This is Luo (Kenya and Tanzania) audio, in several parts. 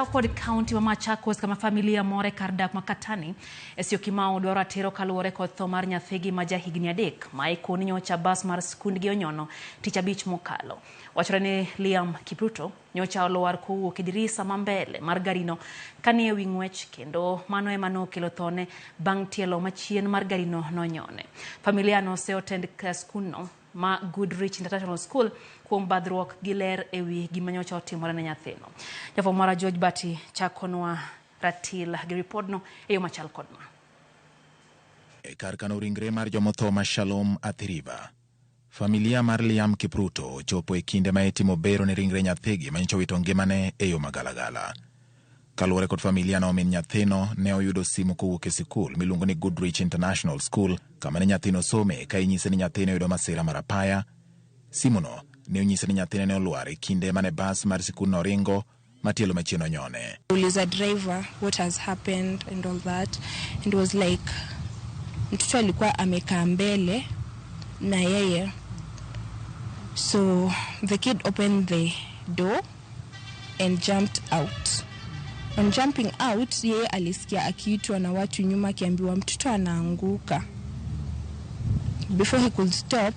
Wachako kod kaunti ma Machakos kama familia moro e kar dak ma Katani e Syokimau dwaro ratiro kaluwore kod tho mar nyathigi ma ja higni 3 ma ikoni nyocha bas mar skundgi onyono tich abich mokalo. Wachore ni Liam Kipruto nyocha olwar kowuok e dirisa ma mbele mar garino kanie wi ng'wech kendo mano ema nokelo thone bang' tielo machien mar garino nonyone. Familia no oseyo tend skundno ma Goodrich International School kuom badhruok gi ler e wi gima nyocha otimore ne nyathino. Jafwambo marwa George Bati chakonwa ratil gi ripodno e yo machal kod ma. E kar kano ringre mar jomotho ma Shalom Athi River, familia mar Liam Kipruto ochopo e kinde ma itimo bero ne ringre nyathigi ma nyocha owito ngimane e yo magalagala. Kaluwore kod familia no, min nyathino ne oyudo simu kowuok e sikul miluongo ni Goodrich International School kama ne nyathino some ka inyise ni nyathine oyudo masira mar apaya. Simuno ne onyise ni nyathine ne olwar e kinde mane bas mar sikundno ringo ma tielo machien onyone. Uliza driver what has happened and all that, and was like, mtoto alikuwa amekaa mbele na yeye, so the kid opened the door and jumped out. On jumping out, yeye alisikia akiitwa na watu nyuma akiambiwa mtoto anaanguka. Before he could stop,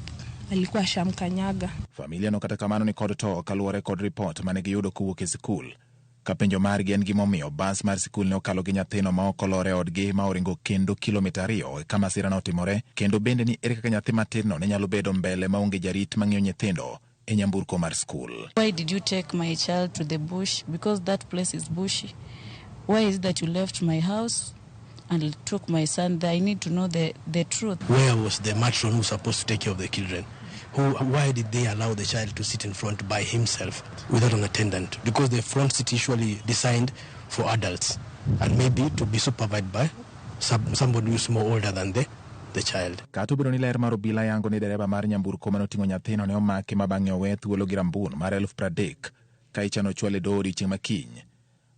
alikuwa ashamkanyaga. Familia no kata kamano ni kod to kaluwore kod ripot mane giyudo kowuok e sikul. Ka penjo margi en gimomiyo bas mar sikul ne okalo gi nyathino ma ok olor e odgi ma oringo kendo kilomita 2 ka masira notimore, kendo bende ni ere kaka nyathi matinno ne nyalo bedo mbele maonge jarit mang'iyo nyithindo e nyamburko mar skul. Why did you take my child to the bush? Because that place is bushy. Why is it that you left my house and took my son there? I need to know the truth. Where was the matron who was supposed to take care of the children? Why did they allow the child to sit in front by himself without an attendant? Because the front seat is usually designed for adults and maybe to be supervised by somebody who is more older than the child. Kata obedo ni ler mar obila yango ni dereba mar nyamburko manoting'o nyathino ne omaki ma bang'e owe thuolo gi rambun mar 30,000 ka ichano chwale doho odiochieng' ma kiny.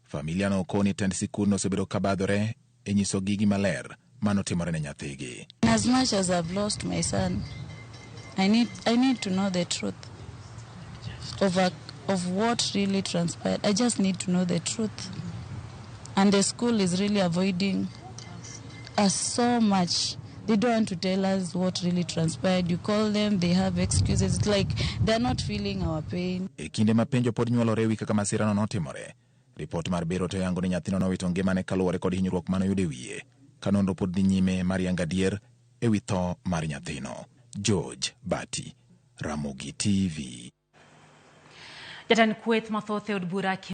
Familia no koni tend sikundno osebedo ka badhore e nyisogi gima ler manotimore ne nyathigi. As much as I've lost my son, I need to know the truth of what really transpired. I just need to know the truth. And the school is really avoiding us so much. They don't want to tell us what really transpired. You call them, they have excuses. It's like they're not feeling our pain. E kinde ma penjo pod nywolore ewi kaka masirano notimore, ripot mar bero to yango ni nyathino nowito ngimane kaluwore kod hinyruok manoyudo e wiye, ka nonro pod dhi nyime mar yango adier ewi tho mar nyathino. George Bati, Ramogi TV. Jatend kweth mathoth e od bura.